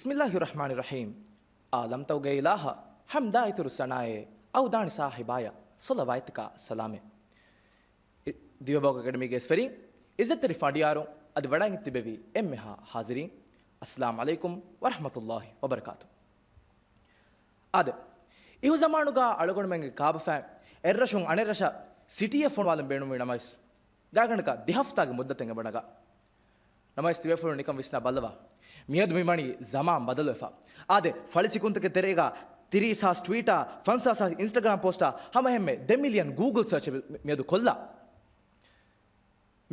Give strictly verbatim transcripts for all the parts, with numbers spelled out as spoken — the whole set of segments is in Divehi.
ބިސްމިއްލާހި ރަޙްމާނި ރަޙީމް. އާލަމްތަކުގެ އިލާހަށް ޙަމްދާ އިތުރު ސަނާއެއް، އައުދާނި ސާހިބާޔަށް ޞަލަވާތްތަކާ ސަލާމެއް. އި-، ދިވެބަހުގެ އެކަޑަމީގެ އިސްވެރިން، އިއްޒަތްތެރި ފަނޑިޔާރުން، އަދި ވަޑައިގެން ތިބެވި އެންމެހާ ޙާޒިރީން، އައްސަލާމު ޢަލައިކުމް ވަރަޙްމަތުﷲި ވަބަރަކާތު. އާދެ، އިހު ޒަމާނުގަ އަޅުގަނޑުމެންގެ ކާބަފައިން އެއްރަށުން އަނެއްރަށަށް ސިޓީއެއް ފޮނުވާލަން ބޭނުންވި ނަމަވެސް، ގާތްގަނޑަކަށް ދެ ހަފްތާގެ މުއްދަތެއް އެބަނަގާ. ނަމަވެސް ތިބޭފުޅުން ނިކަން ވިސްނާ ބައްލަވާ. މިއަދު މިވަނީ ޒަމާން ބަދަލުވެފަ. އާދެ، ފަޅި ސިކުންތަކެއް ތެރޭގަ ތިރީސް ހާސް ޓްވީޓާ، ފަންސާސް ހާސް އިންސްޓަގްރާމް ޕޯސްޓާ، ހަމައެހެންމެ ދެ މިލިއަން ގޫގުލް ސަރޗެއް މި-، މިއަދު ކޮށްލާ.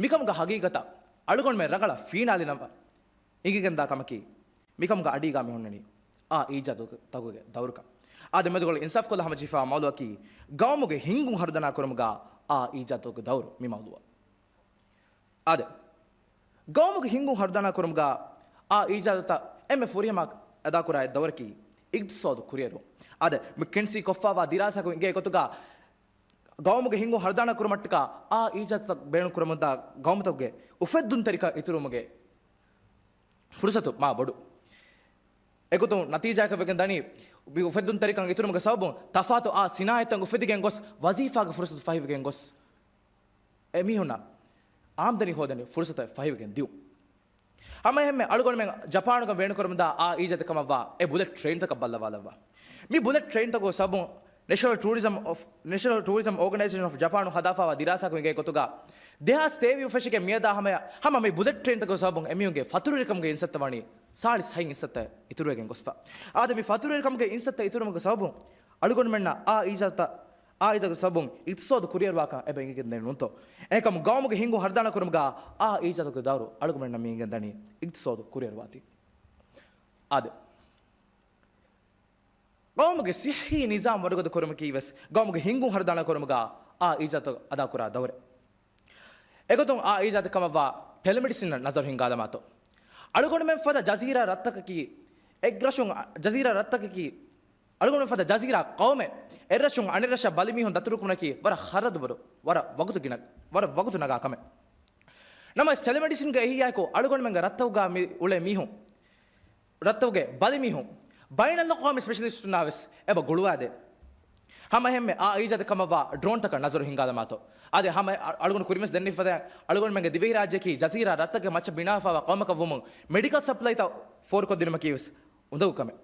މިކަމުގަ ހަގީގަތަށް އަޅުގަނޑުމެން ރަނގަޅަށް ފީނާލި ނަމަ އެނގިގެންދާ ކަމަކީ، މިކަމުގަ އަޑީގަ މި ހުންނަނީ އާ އީޖާދުތަކުގެ ދައުރުކަން. އާދެ، މެދުގަ އިންސާފްކޮށްލާ ހަމަޖެހިފާ މައުލޫއަކީ، ގައުމުގެ ހިންގުން ހަރުދަނާ ކުރުމުގަ އާ އީޖާދުތަކުގެ ދައުރު މި މައުލޫއަށް. އާދެ، ގައުމުގެ ހިންގުން ހަރުދަނާ ކުރުމުގަ އާ އީޖާދުތައް އެންމެ ފުރިހަމަ އަދާކުރާ އެއް ދައުރަކީ އިގްތިސޯދު ކުރިއެރު. އާދެ، މެކްކެންސީ ކޮށްފާވާ ދިރާސާކުން އިނގޭ ގޮތުގަ ގައުމުގެ ހިންގުން ހަރުދާނާ ކުރުމަށްޓަކާ އާ އީޖާދުތައް ބޭނުން ކުރަމުންދާ ގައުމުތަކުގެ އުފެއްދުންތެރިކަން އިތުރުވުމުގެ ފުރުސަތު މާ ބޮޑު. އެގޮތުން ނަތީޖާއަކަށް ވެގެން ދަނީ، މި އުފެއްދުންތެރިކަން އިތުރުމުގެ ސަބަބުން ތަފާތު އާ ސިނާއަތްތައް އުފެދިގެން ގޮސް، ވަޒީފާގެ ފުރުސަތު ފަހިވެގެން ގޮސް، އެމީހުންނަށް އާމްދަނީ ހޯދަނީ ފުރުސަތު ފަހިވެގެން ދިޔުން. ހަމައެހެންމެ އަޅުގަނޑުމެން ޖަޕާނުގަ ބޭނުންކުރަމުންދާ އާ އީޖާދު ކަމަށްވާ އެ ބުލެޓް ޓްރެއިންތަކަށް ބައްލަވާލައްވާ. މި ބުލެޓް ޓްރެއިންތަކުގެ ސަބަބުން ނެޝަނަލް ޓޫރިޒަމް އޮފް، ނެޝަނަލް ޓޫރިޒަމް އޯގަނައިޒޭޝަން އޮފް ޖަޕާނު ހަދާފާވާ ދިރާސާކުން އިނގޭ ގޮތުގަ، ދެހާސް ތޭވީސް އުފެށިގެން މިއަދާ ހަމަޔަށް ހަމަ މި ބުލެޓް ޓްރެއިންތަކުގެ ސަބަބުން އެމީހުންގެ ފަތުރުވެރިކަމުގެ އިންސައްތަ ވަނީ ސާޅީސް ހަތް އިންސައްތަ އިތުރުވެގެން ގޮސްފަ. އާދެ، މި ފަތުރުވެރިކަމުގެ އިންސައްތަ އިތުރުވުމުގެ ސަބަބުން އަޅުގަނޑުމެންނަށް އާ އީޖާދުތައް، އާ އީޖާދު ސަބަބުން އިގްތިސޯދު ކުރިއަރުވާކަން އެބަ އެނގިގެންދެނީ ނޫންތޯ؟ އެކަމު ގައުމުގެ ހިންގުން ހަރުދާނާ ކުރުމުގަ އާ އީޖާދުގެ ދައުރު އަޅުގަނޑުމެންނަށް މި އެނގިގެންދަނީ އިގްތިސޯދު ކުރިއަރުވާތީ. އާދެ، ގައުމުގެ ސިއްހީ ނިޒާމް ވަރުގަދަ ކުރުމަކީ ވެސް ގައުމުގެ ހިންގުން ހަރުދާނާ ކުރުމުގަ އާ އީޖާދު އަދާކުރާ ދައުރެއް. އެގޮތުން އާ އީޖާދު ކަމަށްވާ ޓެލެމެޑިސިންއަށް ނަޒަރު ހިންގާލަމާތޯ. އަޅުގަނޑުމެން ފަދަ ޖަޒީރާ ރަށްތަކަކީ އެއްރަށުން، ޖަޒީރާ ރަށްތަކަކީ އަޅުގަނޑުމެން ފަދަ ޖަޒީރާ ޤައުމެއް އެއްރަށުން އަނެއްރަށަށް ބަލިމީހުން ދަތުރުކުރުމަކީ ވަރަށް ޚަރަދުބޮޑު، ވަރަށް ވަގުތު ގިނަ، ވަރަށް ވަގުތު ނަގާ ކަމެއް. ނަމަވެސް ޓެލެމެޑިސިންގެ އެހީއާއެކު އަޅުގަނޑުމެންގެ ރަށްތަކުގަ މި އުޅޭ މީހުން، ރަށްތަކުގެ ބަލިމީހުން ބައިނަލްއަޤްވާމީ ސްޕެޝަލިސްޓުންނާ ވެސް އެބަ ގުޅުވާދޭ. ހަމައެހެންމެ އާ އީޖާދު ކަމަށްވާ ޑްރޯންތަކަށް ނަޒަރު ހިންގާލަމާތޯ. އާދެ، ހަމަ އަ-، އަޅުގަނޑު ކުރިމަސް ދެންނެވިފަދައިން އަޅުގަނޑުމެންގެ ދިވެހިރާއްޖެއަކީ ޖަޒީރާ ރަށްތަކުގެ މައްޗަށް ބިނާވެފައިވާ ޤައުމަކަށް ވުމުން މެޑިކަލް ސަޕްލައިތައް ފޯރުކޮށްދިނުމަކީ ވެސް އުނދަގޫ ކަމެއް.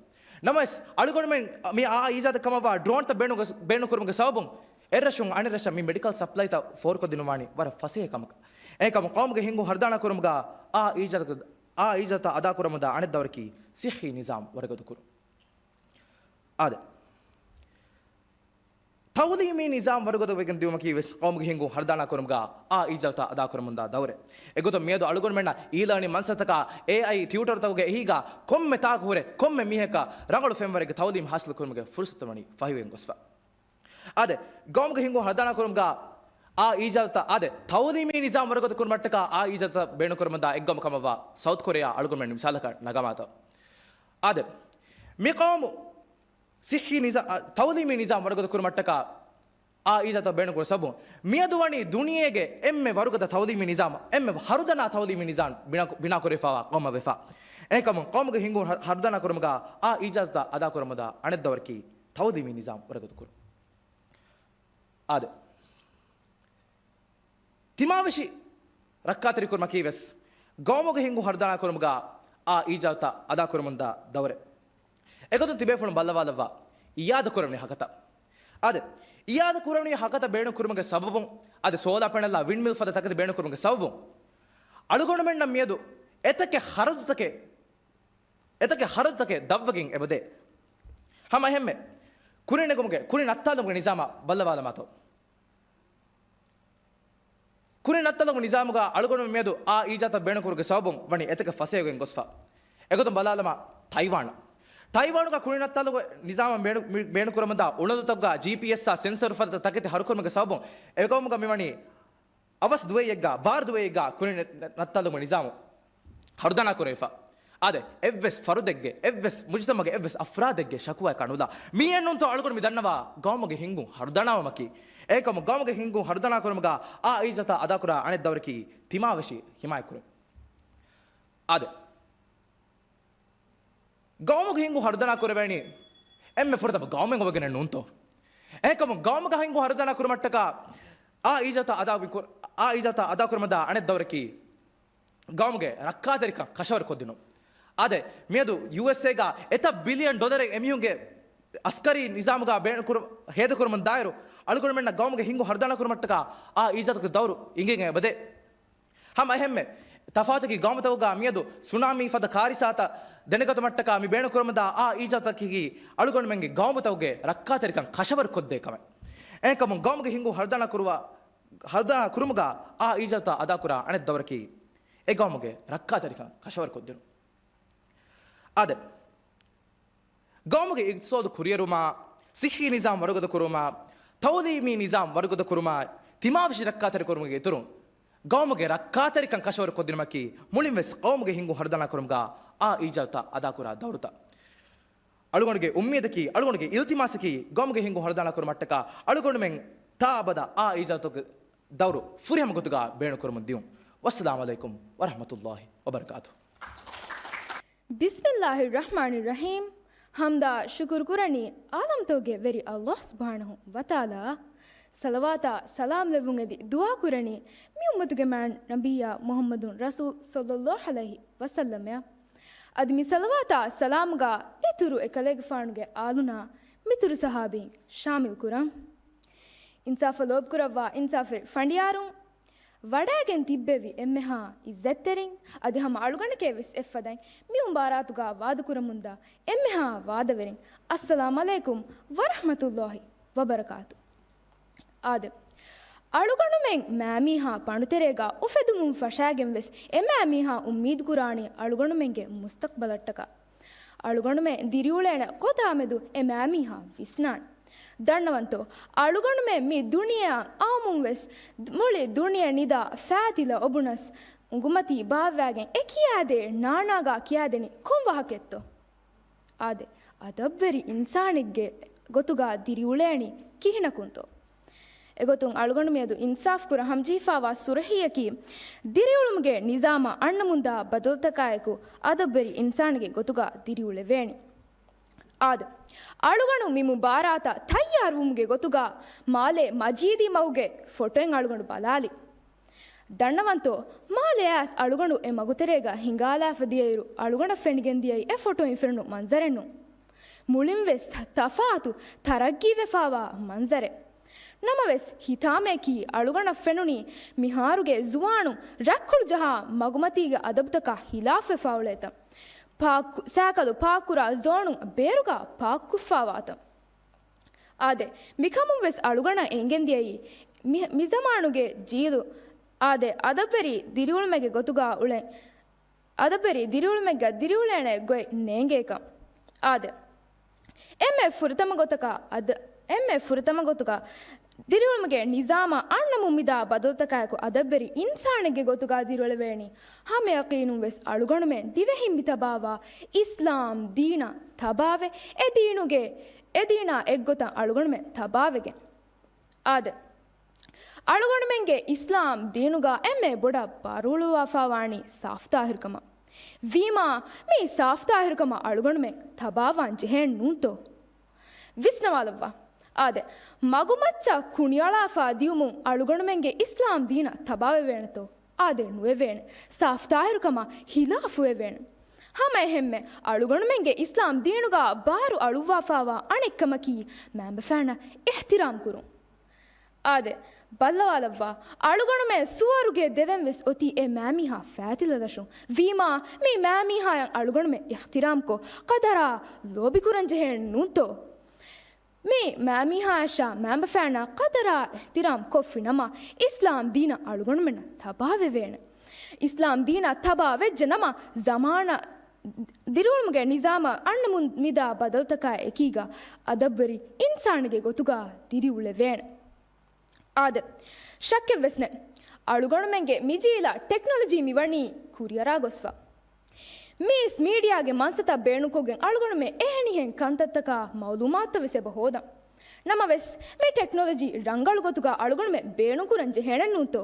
ނަމަވެސް، އަޅުގަނޑުމެން މި އާ އީޖާދު ކަމަށްވާ ޑްރޯންތައް ބޭނުން-، ބޭނުންކުރުމުގެ ސަބަބުން އެއްރަށުން އަނެއްރަށަށް މި މެޑިކަލް ސަޕްލައިތައް ފޯރުކޮށްދިނުމަވާނީ ވަރަށް ފަސޭހަ ކަމަކަށް. އެކަމު ޤައުމުގެ ހިންގުން ހަރުދާނާ ކުރުމުގަ އާ އީޖާދު، އާ އީޖާދު އަދާކުރަމުންދާ އަނެއް ދައުރަކީ ސިއްހީ ނިޒާމް ވަރުގަދަ ކުރުން. އާދެ. ތައުލީމީ ނިޒާމް ވަރުގަދަ ވެގެން ދިއުމަކީ ވެސް ޤައުމުގެ ހިންގުން ހަރުދާނާ ކުރުމުގަ އާ އީޖާދުތައް އަދާކުރަމުންދާ ދައުރެއް. އެގޮތުން މިއަދު އަޅުގަނޑުމެންނަށް އީ ލާނިން މަންސަތަކާ އޭއައި ޓިއުޓަރުތަކުގެ އެހީގަ ކޮންމެ ތާކު ހުރެ ކޮންމެ މީހަކަށް ރަނގަޅު ފެންވަރެއްގެ ތައުލީމް ހާސިލު ކުރުމުގެ ފުރުސަތު ވަނީ ފަހިވެގެން ގޮސްފަ. އާދެ، ގައުމުގެ ހިންގުން ހަރުދާނާ ކުރުމުގަ އާ އީޖާދުތައް، އާދެ، ތައުލީމީ ނިޒާމް ވަރުގަދަ ކުރުމަށްޓަކާ އާ އީޖާދުތައް ބޭނުންކުރަމުންދާ އެއްގައުމު ކަމަށްވާ ސައުތް ކޮރިއާ އަޅުގަނޑުމެން މިސާލަކަށް ނަގާމާތޯ. އާދެ، މި ޤައުމު ސިއްހީ ނިޒާ-، އަ، ތައުލީމީ ނިޒާމް ވަރުގަދަ ކުރުމަށްޓަކާ އާ އީޖާދު ބޭނުންކުރު ސަބަބުން މިއަދު ވަނީ ދުނިޔޭގެ އެންމެ ވަރުގަދަ ތައުލީމީ ނިޒާމް، އެންމެ ހަރުދަނާ ތައުލީމީ ނިޒާމް ބިނާ، ބިނާކުރެވިފައިވާ ޤައުމަށް ވެފަ. އެކަމުން ޤައުމުގެ ހިންގުން ހަ-، ހަރުދަނާ ކުރުމުގަ އާ އީޖާދުތައް އަދާކުރަމުންދާ އަނެއް ދައުރަކީ ތައުލީމީ ނިޒާމް ވަރުގަދަ ކުރުން. އާދެ. ތިމާވެށި ރައްކާތެރިކުރުމަކީ ވެސް ގައުމުގެ ހިންގުން ހަރުދާނާ ކުރުމުގަ އާ އީޖާދުތައް އަދާކުރަމުންދާ ދައުރެއް. އެގޮތުން ތިބޭފުޅުން ބައްލަވާލައްވާ އިއާދަ ކުރެވެނީ ހަކަތަ. އާދެ، އިއާދަ ކުރެވެނީ ހަކަތަ ބޭނުން ކުރުމުގެ ސަބަބުން، އާދެ، ސޯލާ ޕެނަލްއާ ވިންޑްމިލް ފަދަ ތަކެތި ބޭނުން ކުރުމުގެ ސަބަބުން އަޅުގަނޑުމެންނަށް މިއަދު އެތަކެއް ޚަރަދުތަކެއް، އެތަކެއް ޚަރަދުތަކެއް ދަށްވެގެން އެބަދޭ. ހަމަ އެހެންމެ ކުރިނެގުމުގެ، ކުރި ނައްތާލުމުގެ ނިޒާމާ ބައްލަވާލަމާތޯ. ކުރި ނައްތާލުމުގެ ނިޒާމުގަ އަޅުގަނޑުމެން މިއަދު އާ އީޖާދުތައް ބޭނުންކުރުމުގެ ސަބަބުން ވަނީ އެތަކެއް ފަސޭހަވެގެން ގޮސްފަ. އެގޮތުން ބަލާލަމާ، ތައިވާން. ތައިވާނުގަ ކުރި ނައްތާލުމުގެ ނިޒާމަށް ބޭނު-، މި-، ބޭނުންކުރަމުންދާ އުނަދުތަކުގަ ޖީޕީއެސްއާ ސެންސަރު ފަދަ ތަކެތި ހަރުކުރުމުގެ ސަބަބުން އެކަމުގަ މިވަނީ އަވަސް ދުވައިއެއްގަ، ބާރު ދުވައިއެއްގަ ކުރި ނަ-، ނައްތާލުމުގެ ނިޒާމު ހަރުދަނާ ކުރެވިފަ. އާދެ، އެއްވެސް ފަރުދެއްގެ، އެއްވެސް މުޖުތަމަގެ އެއްވެސް އަފްރާދެއްގެ ޝަކުވާއެއް ނުލާ. މިއެއްނޫންތޯ އަޅުގަނޑު މި ދަންނަވާ ގައުމުގެ ހިންގުން ހަރުދަނާވުމަކީ. އެކަމު ގައުމުގެ ހިންގުން ހަރުދަނާ ކުރުމުގަ އާ އީޖާދުތައް އަދާކުރާ އަނެއް ދައުރަކީ ތިމާވެށި ހިމާޔަތްކުރުން. އާދެ. ގައުމުގެ ހިންގު ހަރުދަނާ ކުރެވޭނީ އެންމެ ފުރަތަމަ ގައުމެއް އޮވެގެން ނޫންތޯ؟ އެހެންކަމުން ގައުމުގެ ހިންގު ހަރުދަނާ ކުރުމަށްޓަކާ އާ އީޖާތައް އަދާ ކުރ-، އާ އީޖާތައް އަދާ ކުރުމަށްދާ އަނެއް ދައުރަކީ ގައުމުގެ ރައްކާތެރިކަން ކަށަވަރު ކޮށްދިނުން. އާދެ، މިއަދު ޔޫއެސްއޭގަ އެތައް ބިލިއަން ޑޮލަރެއް އެމީހުންގެ އަސްކަރީ ނިޒާމުގަ ބޭނުންކުރު-، ހޭދަކުރުމުން ދާއިރު، އަޅުގަނޑުމެންނަށް ގައުމުގެ ހިންގު ހަރުދަނާ ކުރުމަށްޓަކާ އާ އީޖާތުގެ ދައުރު އިނގޭގެން އެބަދޭ. ހަމަ އެހެންމެ، ތަފާތަކީ ގައުމުތަކުގަ މިއަދު ސުނާމީ ފަދަ ކާރިސާތައް ދެނެގަތުމަށްޓަކާ މި ބޭނުންކުރަމުންދާ އާ އީޖާތަކީ އަޅުގަނޑުމެންގެ ގައުމުތަކުގެ ރައްކާތެރިކަން ކަށަވަރު ކޮށްދޭ ކަމެއް. އެހެންކަމުން ގައުމުގެ ހިންގު ހަރުދަނާ ކުރުވާ، ހަރުދަނާ ކުރުމުގަ އާ އީޖާތައް އަދާކުރާ އަނެއް ދައުރަކީ އެ ގައުމުގެ ރައްކާތެރިކަން ކަށަވަރު ކޮށްދިނުން. އާދެ، ގައުމުގެ އިގްތިސޯދު ކުރިއެރުމާ، ސިއްހީ ނިޒާމް ވަރުގަދަ ކުރުމާ، ތައުލީމީ ނިޒާމް ވަރުގަދަ ކުރުމާ، ތިމާވެށި ރައްކާތެރި ކުރުމުގެ އިތުރުން، ގައުމުގެ ރައްކާތެރިކަން ކަށަވަރު ކޮށްދިނުމަކީ މުޅިންވެސް ގައުމުގެ ހިންގު ހަރުދަނާ ކުރުމުގަ އާ އީޖާތައް އަދާކުރާ ދައުރުތައް. އަޅުގަނޑުގެ އުއްމީދަކީ، އަޅުގަނޑުގެ އިލްތިމާސަކީ، ގައުމުގެ ހިންގު ހަރުދަނާ ކުރުމަށްޓަކާ އަޅުގަނޑުމެން ތާއަބަދަށް އާ އީޖާތުގެ ދައުރު ފުރިހަމަ ގޮތުގަ ބޭނުންކުރަމުން ދިޔުން. ވައްސަލާމު ޢަލައިކުމް ވަރަޙްމަތުﷲި ވަބަރަކާތުހު. ބިސްމިއްލާހި ރަޙްމާނި ރަޙީމް. ޙަމްދާ ޝުކުރު ކުރަނީ ޢާލަމްތަކުގެ ވެރި ﷲ ސުބްޙާނަހޫ ވަތަޢާލާއަށް ޞަލަވާތާ ސަލާމް ލެއްވުން އެދި ދުޢާ ކުރަނީ މި އުއްމަތުގެ މާތް ނަބިއްޔާ މުޙައްމަދު ރަސޫލު ޞައްލައްލާހު ޢަލައިހި ވަސައްލަމައަށް. އަދި މި ޞަލަވާތާ ސަލާމުގަ އިތުރު އެކަލޭގެފާނުގެ އާލުންނާ މިތުރު ޞަޙާބީން ޝާމިލް ކުރަން. އިންސާފަށް ލޯބިކުރައްވާ އިންސާފުވެރި ފަނޑިޔާރުން، ވަޑައިގެން ތިއްބެވި އެންމެހާ ޢިއްޒަތްތެރިން، އަދި ހަމަ އަޅުގަނޑެކޭ ވެސް އެއްފަދައިން މި މުބާރާތުގަ ވާދަކުރަމުންދާ އެންމެހާ ވާދަވެރިން، އައްސަލާމް ޢަލައިކުމް ވަރަޙްމަތުﷲި ވަބަރަކާތު. އާދެ، އަޅުގަނޑުމެން މާމީހާ ޕަނޑުތެރޭގަ އުފެދުމުން ފަށާގެން ވެސް އެ މާމީހާ އުއްމީދު ކުރާނީ އަޅުގަނޑުމެންގެ މުސްތަޤްބަލަށްޓަކާ. އަޅުގަނޑުމެން ދިރިއުޅޭނެ ކޮތާމެދު އެ މާމީހާ ވިސްނާނެ. ދަންނަވަންތޯ، އަޅުގަނޑުމެން މި ދުނިޔެއަށް އައުމުން ވެސް މުޅި ދުނިޔެ ނިދާ ފައިތިލަ އޮބުނަސް އުނގުމަތީ ބާއްވައިގެން އެ ކިޔާދޭ ނާނާގާ ކިޔާދެނީ ކޮން ވާހަކައެއްތޯ؟ އާދެ، އަދަބްވެރި އިންސާނެއްގެ ގޮތުގަ ދިރިއުޅޭނީ ކިހިނަކުންތޯ؟ އެގޮތުން އަޅުގަނޑު މިއަދު އިންސާފް ކުރަން ހަމަޖެހިފައިވާ ސުރަހީއަކީ، ދިރިއުޅުމުގެ ނިޒާމަށް އަންނަމުންދާ ބަދަލުތަކާއެކު އަދަބްވެރި އިންސާނެއްގެ ގޮތުގަ ދިރިއުޅެވޭނީ. އާދެ، އަޅުގަނޑު މި މުބާރާތަށް ތައްޔާރުވުމުގެ ގޮތުގަ މާލޭ މަޖީދީ މަގުގެ ފޮޓޯއެއް އަޅުގަނޑު ބަލާލި. ދަންނަވަންތޯ، މާލެ އައިސް އަޅުގަނޑު އެ މަގުތެރޭގަ ހިނގާލާފަ ދިޔައިރު، އަޅުގަނޑަށް ފެނިގެން ދިޔައީ އެ ފޮޓޯއިން ފެނުނު މަންޒަރެއް ނޫން. މުޅިން ވެސް ތަފާތު ތަރައްގީވެފައިވާ މަންޒަރެއް. ނަމަވެސް، ހިތާމައަކީ އަޅުގަނޑަށް ފެނުނީ މިހާރުގެ ޒުވާނުން ރަތްކުޅު ޖަހާ މަގުމަތީގެ އަދަބުތަކާ ހިލާފުވެފައި އުޅޭތަން. ޕާކް، ސައިކަލު ޕާކްކުރާ ޒޯނުން ބޭރުގަ ޕާކްކޮށްފައިވާތަން. އާދެ، މިކަމުން ވެސް އަޅުގަނޑަށް އެނގެން ދިޔައީ، މި، މިޒަމާނުގެ ޖީލު، އާދެ، އަދަބްވެރި ދިރިއުޅުމެއްގެ ގޮތުގަ އުޅެން، އަދަބްވެރި ދިރިއުޅުމެއްގަ ދިރިއުޅޭނެ ގޮތް ނޭނގޭކަން. އާދެ، އެންމެ ފުރަތަމަ ގޮތަކަށް އަދ-، އެންމެ ފުރަތަމަ ގޮތުގަ ދިރިއުޅުމުގެ ނިޒާމަށް އަންނަމުން މިދާ ބަދަލުތަކާއެކު އަދަބްވެރި އިންސާނެއްގެ ގޮތުގަ ދިރިއުޅެވޭނީ. ހަމަ ޔަޤީނުން ވެސް އަޅުގަނޑުމެން ދިވެހިން މި ތަބާވާ އިސްލާމް ދީނަށް ތަބާވެ، އެ ދީނުގެ، އެ ދީނާ އެއްގޮތަށް އަޅުގަނޑުމެން ތަބާވެގެން. އާދެ، އަޅުގަނޑުމެންގެ އިސްލާމް ދީނުގަ އެންމެ ބޮޑަށް ބާރުއުޅުއްވާފައިވާނީ ސާފުތާހިރުކަމަށް. ވީމާ، މި ސާފުތާހިރުކަމަށް އަޅުގަނޑުމެން ތަބާވާން ޖެހޭނެ ނޫންތޯ؟ ވިސްނަވާލައްވާ. އާދެ، މަގުމައްޗަށް ކުނިއަޅާފަ ދިޔުމުން އަޅުގަނޑުމެންގެ އިސްލާމް ދީނަށް ތަބާވެވޭނެތޯ؟ އާދެ، ނުވެވޭނެ. ސާފުތާހިރުކަމާ ހިލާފުވެވޭނެ. ހަމައެހެންމެ، އަޅުގަނޑުމެންގެ އިސްލާމް ދީނުގަ ބާރު އަޅުއްވާފައިވާ އަނެއްކަމަކީ، މައިންބަފައިންނަށް އިޙްތިރާމް ކުރުން. އާދެ، ބައްލަވާލައްވާ، އަޅުގަނޑުމެން ސުވަރުގެ ދެވެން ވެސް އޮތީ އެ މާމީހާ ފައިތިލަލަށުން. ވީމާ، މި މާމީހާޔަށް އަޅުގަނޑުމެން އިޙްތިރާމްކޮށް، ޤަދަރާ ލޯބިކުރަން ޖެހޭނެ ނޫންތޯ؟ މި މާމީހާޔަށާ މައިންބަފައިންނާ ޤަދަރާ އިޙްތިރާމް ކޮށްފި ނަމަ، އިސްލާމް ދީނަށް އަޅުގަނޑުމެންނަށް ތަބާވެވޭނެ. އިސްލާމް ދީނަށް ތަބާވެއްޖެ ނަމަ، ޒަމާނަށް ދިރިއުޅުމުގެ ނިޒާމަށް އަންނަމުން މިދާ ބަދަލުތަކާ އެކީގަ އަދަބްވެރި އިންސާނެއްގެ ގޮތުގަ ދިރިއުޅެވޭނެ. އާދެ، ޝައްކެއްވެސް ނެތް. އަޅުގަނޑުމެންގެ މި ޖީލަށް ޓެކްނޮލޮޖީ މިވަނީ ކުރިއަރާ ގޮސްފަ. މީސް މީޑިއާގެ މަންސަތައް ބޭނުންކޮށްގެން އަޅުގަނޑުމެން އެހެނިހެން ކަންތައްތަކާ މައުލޫމާތުތައް ވެސް އެބަ ހޯދަން. ނަމަވެސް، މި ޓެކްނޮލޮޖީ ރަނގަޅު ގޮތުގަ އަޅުގަނޑުމެން ބޭނުންކުރަން ޖެހޭނެ ނޫންތޯ؟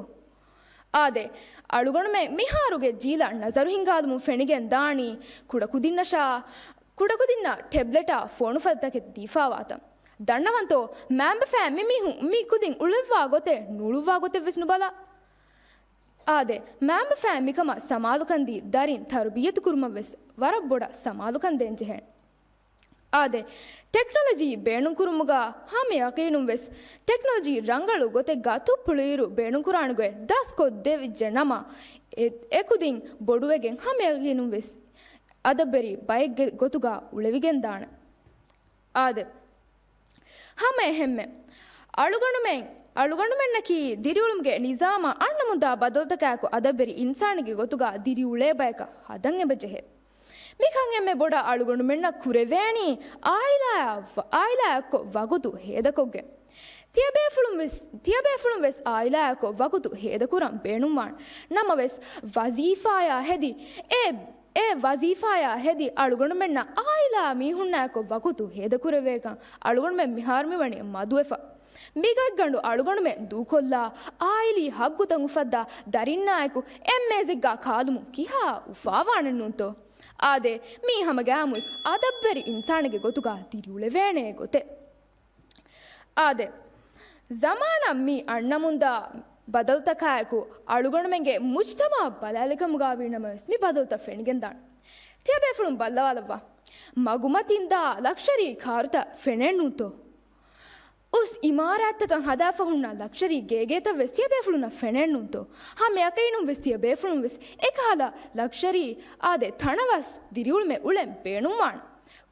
އާދެ، އަޅުގަނޑުމެން މިހާރުގެ ޖީލަށް ނަޒަރު ހިންގާލުމުން ފެނިގެން ދާނީ، ކުޑަކުދިންނަށާ ކުޑަކުދިންނަށް ޓެބްލެޓާ ފޯނުފަދަ ތަކެއް ދީފާވާތަން. ދަންނަވަންތޯ، މާނބަފައިން މި މީހުން މި ކުދިން އުޅެއްވާ ގޮތެއް ނުއުޅުއްވާ ގޮތެއްވެސް ނުބަލާ. އާދެ، މާނބަފައިން މިކަމަށް ސަމާލުކަން ދީ ދަރިން ތަރުބިއްޔަތު ކުރުމަށްވެސް ވަރަށް ބޮޑަށް ސަމާލުކަން ދޭންޖެހޭނެ. އާދެ، ޓެކްނޮލޮޖީ ބޭނުންކުރުމުގަ ހަމަ ޔަޤީނުންވެސް، ޓެކްނޮލޮޖީ ރަނގަޅު ގޮތެއްގަ ތުއްޕުޅުއިރު ބޭނުންކުރާނެ ގޮތް ދަސްކޮށްދެވިއްޖެ ނަމަ، އެ، އެކުދިން ބޮޑުވެގެން ހަމަ ޔަޤީނުންވެސް އަދަބުވެރި ބައެއްގެ ގޮތުގަ އުޅެވިގެންދާނެ. އާދެ، ހަމަ އެހެންމެ، އަޅުގަނޑުމެން، އަޅުގަނޑުމެންނަކީ ދިރިއުޅުމުގެ ނިޒާމަށް އަންނަމުންދާ ބަދަލުތަކާއެކު އަދަބުވެރި އިންސާނެއްގެ ގޮތުގަ ދިރިއުޅޭ ބަޔަކަށް ހަދަން އެބަޖެހޭ. މިކަން އެންމެ ބޮޑަށް އަޅުގަނޑުމެންނަށް ކުރެވޭނީ އާއިލާއަށް، އާއިލާއެއްކޮށް ވަގުތު ހޭދަކޮށްގެން. ތިޔަބޭފުޅުން ވެސް، ތިޔަބޭފުޅުން ވެސް އާއިލާއެއްކޮށް ވަގުތު ހޭދަކުރަން ބޭނުންވާނެ. ނަމަވެސް، ވަޒީފާޔާ ހެދި، އެ، އެ ވަޒީފާޔާ ހެދި އަޅުގަނޑުމެންނަށް އާއިލާ މީހުންނާއެކު ވަގުތު ހޭދަކުރެވޭކަން އަޅުގަނޑުމެން މިހާރު މިވަނީ މަދުވެފަ. މިގޮތްގަނޑު އަޅުގަނޑުމެން ދޫކޮށްލާ، އާއިލީ ހައްގުތައް އުފައްދާ ދަރިންނާއެކު އެއްމޭޒެއްގަ ކާލުމުން ކިހާ އުފާވާނެއްނޫންތޯ؟ އާދެ، މީ ހަމަގައިމުވެސް އަދަބުވެރި އިންސާނެއްގެ ގޮތުގަ ދިރިއުޅެވޭނެ ގޮތެއް. އާދެ، ޒަމާނަށް މި އަންނަމުންދާ ބަދަލުތަކާއެކު އަޅުގަނޑުމެންގެ މުޖްތަމަޢަށް ބަލާލިކަމުގައިވީނަމަވެސް މި ބަދަލުތައް ފެނިގެންދާނެ. ތިޔަބޭފުޅުން ބައްލަވާލައްވާ. މަގުމަތިންދާ ލަކްޝަރީ ކާރުތައް ފެނޭނޫންތޯ؟ އުސް އިމާރާތްތަކަށް ހަދާފަ ހުންނަ ލަކްޝަރީ ގޭގޭތައްވެސް ތިޔަބޭފުޅުންނަށް ފެނޭނޫންތޯ؟ ހަމަ ޔަޤީނުންވެސް ތިޔަބޭފުޅުންވެސް އެކަހަލަ ލަކްޝަރީ އާދެ ތަނަވަސް ދިރިއުޅުމެއް އުޅެން ބޭނުންވާނެ.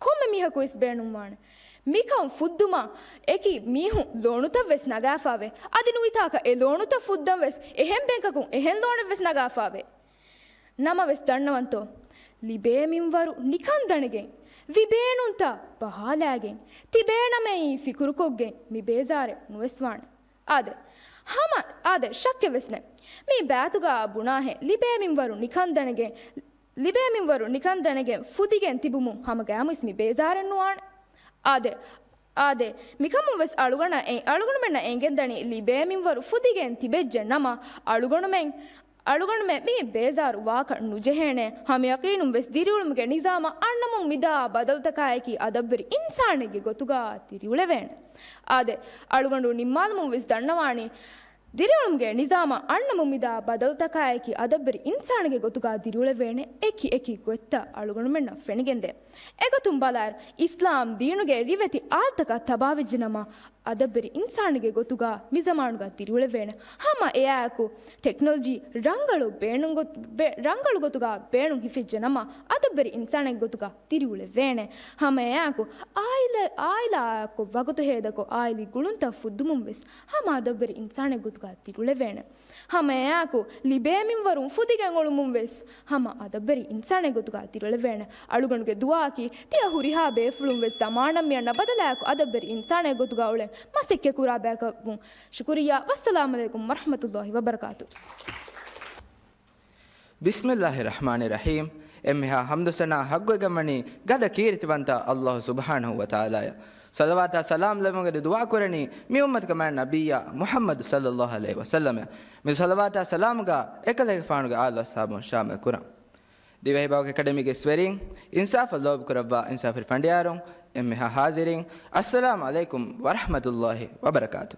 ކޮންމެ މީހަކުވެސް ބޭނުންވާނެ. މިކަން ފުއްދުމަށް އެކި މީހުން ލޯނުތައްވެސް ނަގާފާވޭ. އަދި ނުވިތާކަށް އެ ލޯނުތައް ފުއްދަންވެސް އެހެން ބޭންކަކުން އެހެން ލޯނެއްވެސް ނަގާފާވޭ. ނަމަވެސް ދަންނަވަންތޯ، ލިބޭ މިންވަރު ނިކަން ދަނެގެން، ވި ބޭނުންތައް ބަހާލާގެން، ތިބޭނަމޭ ފިކުރުކޮށްގެން މި ބޭޒާރެއް ނުވެސްވާނެ. އާދެ، ހަމަ، އާދެ، ޝައްކެއްވެސް ނެތް. މި ބާތުގަ ބުނާހެން ލިބޭ މިންވަރު ނިކަން ދަނެގެން، ލިބޭ މިންވަރު ނިކަން ދަނެގެން ފުދިގެން ތިބުމުން ހަމަ ގައިމުވެސް މި ބޭޒާރެއް ނުވާނެ. އާދެ، އާދެ، މިކަމުން ވެސް އަޅުގަނޑަށް އެ-، އަޅުގަނޑުމެންނަށް އެނގެންދަނީ ލިބޭ މިންވަރު ފުދިގެން ތިބެއްޖެ ނަމަ، އަޅުގަނޑުމެން، އަޅުގަނޑުމެން މި ބޭޒާރު ވާކަށް ނުޖެހޭނެ. ހަމަ ޔަޤީނުން ވެސް ދިރިއުޅުމުގެ ނިޒާމަށް އަންނަމުން މިދާ ބަދަލުތަކާއެކީ އަދަބުވެރި އިންސާނެއްގެ ގޮތުގަ ދިރިއުޅެވޭނެ. އާދެ، އަޅުގަނޑު ނިންމާލުމުން ވެސް ދަންނަވާނީ، ދިރިއުޅުމުގެ ނިޒާމަށް އަންނަމުން މިދާ ބަދަލުތަކާއެކީ އަދަބުވެރި އިންސާނެއްގެ ގޮތުގަ ދިރިއުޅެވޭނެ އެކި އެކި ގޮތްތައް އަޅުގަނޑުމެންނަށް ފެނިގެންދޭ. އެގޮތުން ބަލާއިރު، އިސްލާމް ދީނުގެ ރިވެތި އާދަތަކަށް ތަބާވެއްޖެނަމަ، އަދަބުވެރި އިންސާނެއްގެ ގޮތުގަ މި ޒަމާނުގަ ދިރިއުޅެވޭނެ. ހަމަ އެއާއެކު، ޓެކްނޮލޮޖީ ރަނގަޅު ބޭނުން ގޮ-، ބޭ-، ރަނގަޅު ގޮތުގަ ބޭނުން ހިފިއްޖެނަމަ، އަދަބުވެރި އިންސާނެއްގެ ގޮތުގަ ދިރިއުޅެވޭނެ. ހަމަ އެއާއެކު، އާއިލާ-، އާއިލާއާއެކު ވަގުތު ހޭދަކޮށް، އާއިލީ ގުޅުންތައް ފުއްދުމުން ވެސް ހަމަ އަދަބުވެރި އިންސާނެއްގެ ގޮތުގަ ދިރިއުޅެވޭނެ. ހަމައެއާއެކު، ލިބޭ މިންވަރުން ފުދިގެން އުޅުމުން ވެސް ހަމަ އަދަބުވެރި އިންސާނެއްގެ ގޮތުގަ ދިރިއުޅެވޭނެ. އަޅުގަނޑުގެ ދުޢާއަކީ، ތިޔަ ހުރިހާ ބޭފުޅުން ވެސް ޒަމާނަށް މިއަންނަ ބަދަލާއެކު އަދަބުވެރި އިންސާނެއްގެ ގޮތުގަ އުޅެން މަސައްކަތް ކުރާ ބަޔަކަށްވުން. ޝުކުރިއްޔާ. ވައްސަލާމު ޢަލައިކުމް ވަރަޙްމަތުﷲި ވަބަރަކާތު. ބިސްމިﷲިއްރަޙްމާނިއްރަޙީމް. އެންމެހާ ޙަމްދު ސަނާ ޙައްޤުވެގެންވަނީ ގަދަ ކީރިތިވަންތަ ﷲ ސުބްޙާނަހޫ ވަތަޢާލާއަށް. ޞަލަވާތާ ސަލާމް ލެއްވުމުގެ ދުޢާ ކުރަނީ މި އުއްމަތުގެ މާތް ނަބިއްޔާ މުޙައްމަދު ޞައްލަﷲު ޢަލައިހި ވަސައްލަމަށް. މި ޞަލަވާތާ ސަލާމުގަ އެކަލޭގެފާނުގެ އާލު އަޞްޙާބުން ޝާމިލް ކުރަން. ދިވެހިބަހުގެ އެކަޑަމީގެ އިސްވެރިން، އިންސާފަށް ލޯބިކުރައްވާ އިންސާފުވެރި ފަނޑިޔާރުން، އެންމެހާ ޙާޟިރީން، އައްސަލާމު ޢަލައިކުމް ވަރަޙްމަތުﷲި ވަބަރަކާތު.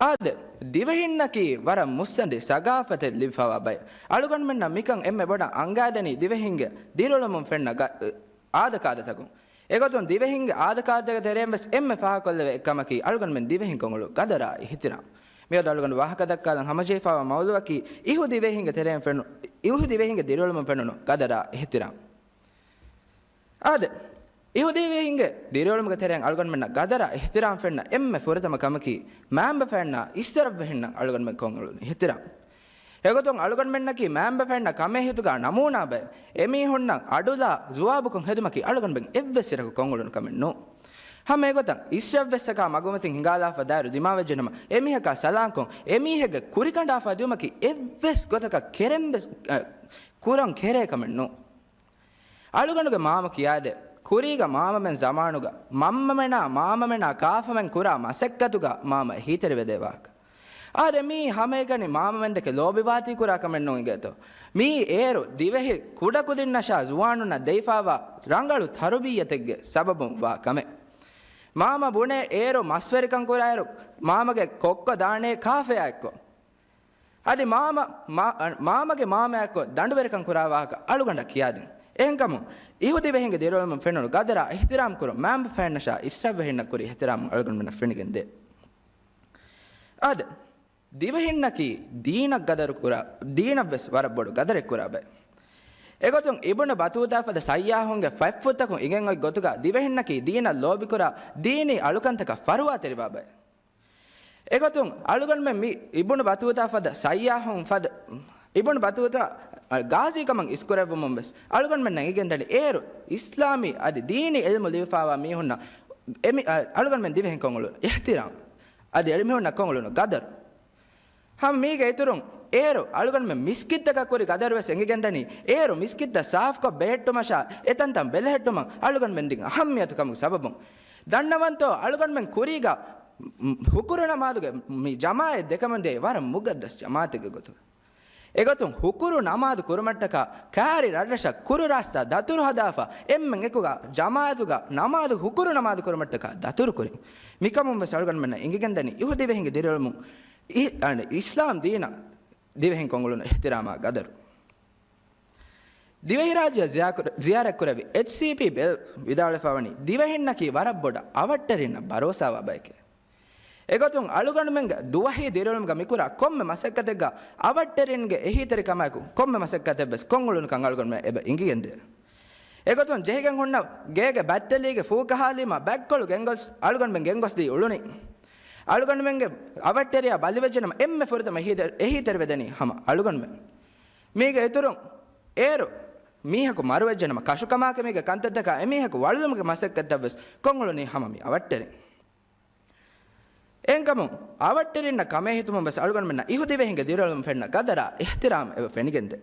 އާދެ، ދިވެހިންނަކީ ވަރަށް މުއްސަނދި ސަގާފަތެއް ލިބިފަވާ ބައެއް. އަޅުގަނޑުމެންނަށް މިކަން އެންމެ ބޮޑަށް އަންގާދެނީ ދިވެހިންގެ ދިރިއުޅެމުން ފެންނަ ގަ-، އާދަކާދަތަކުން. އެގޮތުން ދިވެހިންގެ އާދަކާދަތަކެއް ތެރެއިން ވެސް އެންމެ ފާހަގަކޮށްލެވޭ އެއްކަމަކީ އަޅުގަނޑުމެން ދިވެހިން ކޮށްއުޅުނު ގަދަރާ އިޙްތިރާމް. މިއަދު އަޅުގަނޑު ވާހަކަ ދައްކާލަން ހަމަޖެހިފަވާ މައުޟޫޢަކީ އިހުދިވެހިންގެ ތެރެއިން ފެނު-، އިހުދިވެހިންގެ ދިރިއުޅެމުން ފެނުނު ގަދަރާ އިޙްތިރާމް. އާދެ، އިހުދީވެހިންގެ ދިރިއުޅުމުގެ ތެރެއިން އަޅުގަނޑުމެންނަށް ގަދަރާ އިޙްތިރާމް ފެންނަ އެންމެ ފުރަތަމަ ކަމަކީ، މައިންބަފައިންނާ އިސްރަށްވެހިންނަށް އަޅުގަނޑުމެން ކޮށްއުޅުނު އިޙްތިރާމް. އެގޮތުން އަޅުގަނޑުމެންނަކީ މައިންބަފައިންނާ ކަމޭހިތުގަ ނަމޫނާ ބައެއް. އެމީހުންނަށް އަޑުލާ ޒުވާބުކޮށް ހެދުމަކީ އަޅުގަނޑުމެން އެއްވެސް އިރަކު ކޮށްއުޅުނު ކަމެއް ނޫން. ހަމަ އެގޮތަށް އިސްރަށްވެއްސަކާ މަގުމަތިން ހިނގާލާފަ ދާއިރު ދިމާވެއްޖެނަމަ، އެމީހަކާ ސަލާންކޮށް، އެމީހެއްގެ ކުރިކަނޑާފަ ދިޔުމަކީ އެއްވެސް ގޮތަކަށް ކެރެންވެސް، އަ، ކުރަން ކެރޭ ކަމެއް ނޫން. އަޅުގަނޑުގެ މާމަ ކިޔާދޭ، ކުރީގަ މާމަމެން ޒަމާނުގަ މަންމަމެނާ މާމަމެނާ ކާފަމެން ކުރާ މަސައްކަތުގަ މާމަ އެހީތެރިވެދޭ ވާހަކަ. އާދެ، މީ ހަމައެކަނި މާމަމެންދެކެ ލޯބިވާތީ ކުރާ ކަމެއް ނޫން އިނގޭތޯ. މީ އޭރު ދިވެހި ކުޑަކުދިންނަށާ ޒުވާނުންނަށް ދެވިފާވާ ރަނގަޅު ތަރުބިއްޔަތެއްގެ ސަބަބުން ވާ ކަމެއް. މާމަ ބުނޭ އޭރު މަސްވެރިކަން ކުރާއިރު މާމަގެ ކޮއްކޮ ދާނޭ ކާފަޔާ އެއްކޮށް. އަދި މާމަ، މާ-، މާމަގެ މާމައަކޮށް ދަނޑުވެރިކަން ކުރާ ވާހަކަ އަޅުގަނޑަށް ކިޔާދިން. އެހެންކަމުން އިހުދިވެހިންގެ ދިރިއުޅުމުން ފެނުނު ގަދަރާ އިޙްތިރާމް ކުރުން މައިންބަފައިންނަށާ އިސްރަށްވެހިންނަށް ކުރި އިޙްތިރާމު އަޅުގަނޑުމެންނަށް ފެނިގެން ދޭ. އާދެ، ދިވެހިންނަކީ ދީނަށް ގަދަރު ކުރާ، ދީނަށްވެސް ވަރަށް ބޮޑު ގަދަރެއް ކުރާ ބައެއް. އެގޮތުން އިބުނު ބަތޫތާ ފަދަ ސައްޔާހުންގެ ފަތްފުށްތަކުން އިގެން އޮތް ގޮތުގަ ދިވެހިންނަކީ ދީނަށް ލޯބިކުރާ ދީނީ އަޅުކަންތަކަށް ފަރުވާތެރިވާ ބައެއް. އެގޮތުން އަޅުގަނޑުމެން މި އިބުނު ބަތޫތާ ފަދަ ސައްޔާހުން ފަދަ، އިބުނު ބަތޫތާ ޣާޒީ ކަމަށް އިސްކުރެއްވުމުން ވެސް އަޅުގަނޑުމެންނަށް އެނގިގެންދަނީ އޭރު އިސްލާމީ އަދި ދީނީ އިލްމު ލިބިފާވާ މީހުންނަށް އެމި-، އަ-، އަޅުގަނޑުމެން ދިވެހިން ކޮށްއުޅުނު އިޙްތިރާމް، އަދި އެމީހުންނަށް ކޮށްއުޅުނު ގަދަރު. ހަމަ މީގެ އިތުރުން އޭރު އަޅުގަނޑުމެން މިސްކިތްތަކަށް ކުރި ގަދަރު ވެސް އެނގިގެންދަނީ، އޭރު މިސްކިތްތައް ސާފުކޮށް ބެހެއްޓުމަށާ އެތަންތަން ބެލެހެއްޓުމަށް އަޅުގަނޑުމެން ދިން އަހައްމިޔަތު ކަމުގެ ސަބަބުން. ދަންނަވަންތޯ، އަޅުގަނޑުމެން ކުރީގަ ހުކުރު ނަމާދުގެ މި ޖަމާއަތް ދެކަމުން ދޭ ވަރަށް މުގައްދަސް ޖަމާއަތެއްގެ ގޮތުގަ. އެގޮތުން ހުކުރު ނަމާދު ކުރުމަށްޓަކާ ކާރި ރަށްރަށަށް ކުރު ރާސްތާ ދަތުރު ހަދާފަ، އެންމެން އެކުގަ ޖަމާއަތުގަ ނަމާދު ހުކުރު ނަމާދު ކުރުމަށްޓަކާ ދަތުރު ކުރިން. މިކަމުން ވެސް އަޅުގަނޑުމެންނަށް އެނގިގެންދަނީ އިހުދިވެހިންގެ ދިރިއުޅުމުން އި-، އަން-، އިސްލާމް ދީނަށް ދިވެހިން ކޮށްއުޅުނު އިޙްތިރާމާ ގަދަރު. ދިވެހިރާއްޖެ ޒިޔާކުރ-، ޒިޔާރަތްކުރެއްވި އެޗްސީޕީ ބެލް ވިދާޅުވެފަވަނީ، ދިވެހިންނަކީ ވަރަށް ބޮޑަށް އަވަށްޓެރިންނަށް ބަރޯސާވާ ބައެކޭ. އެގޮތުން އަޅުގަނޑުމެންގެ ދުވަހީ ދިރިއުޅުމުގަ މިކުރާ ކޮންމެ މަސައްކަތެއްގަ އަވަށްޓެރިންގެ އެހީތެރިކަމާއެކު ކޮންމެ މަސައްކަތެއްވެސް ކޮށްއުޅުނުކަން އަޅުގަނޑުމެން އެބަ އެނގިގެންދޭ. އެގޮތުން ޖެހިގެން ހުންނަ ގޭގެ ބަތްތެލީގެ ފޫކަހާލީމަ ބަތްކޮޅު ގެންގޮސް، އަޅުގަނޑުމެން ގެންގޮސްދީ އުޅުނީ. އަޅުގަނޑުމެންގެ އަވަށްޓެރިޔާ ބަލިވެއްޖެނަމަ އެންމެ ފުރަތަމަ އެހީތެ-، އެހީތެރިވެދެނީ ހަމަ އަޅުގަނޑުމެން. މީގެ އިތުރުން އޭރު މީހަކު މަރުވެއްޖެނަމަ ކަށުކަމާކަމީގެ ކަންތައްތަކާ އެމީހަކު ވަޅުލުމުގެ މަސައްކަތްތައްވެސް ކޮށްއުޅުނީ ހަމަ މި އަވަށްޓެރިން. އެހެންކަމުން އަވަށްޓެރިންނަށް ކަމޭހިތުމުން ވެސް އަޅުގަނޑުމެންނަށް އިހުދިވެހިންގެ ދިރިއުޅުމުން ފެންނަ ގަދަރާ އިޙްތިރާމް އެބަ ފެނިގެންދޭ.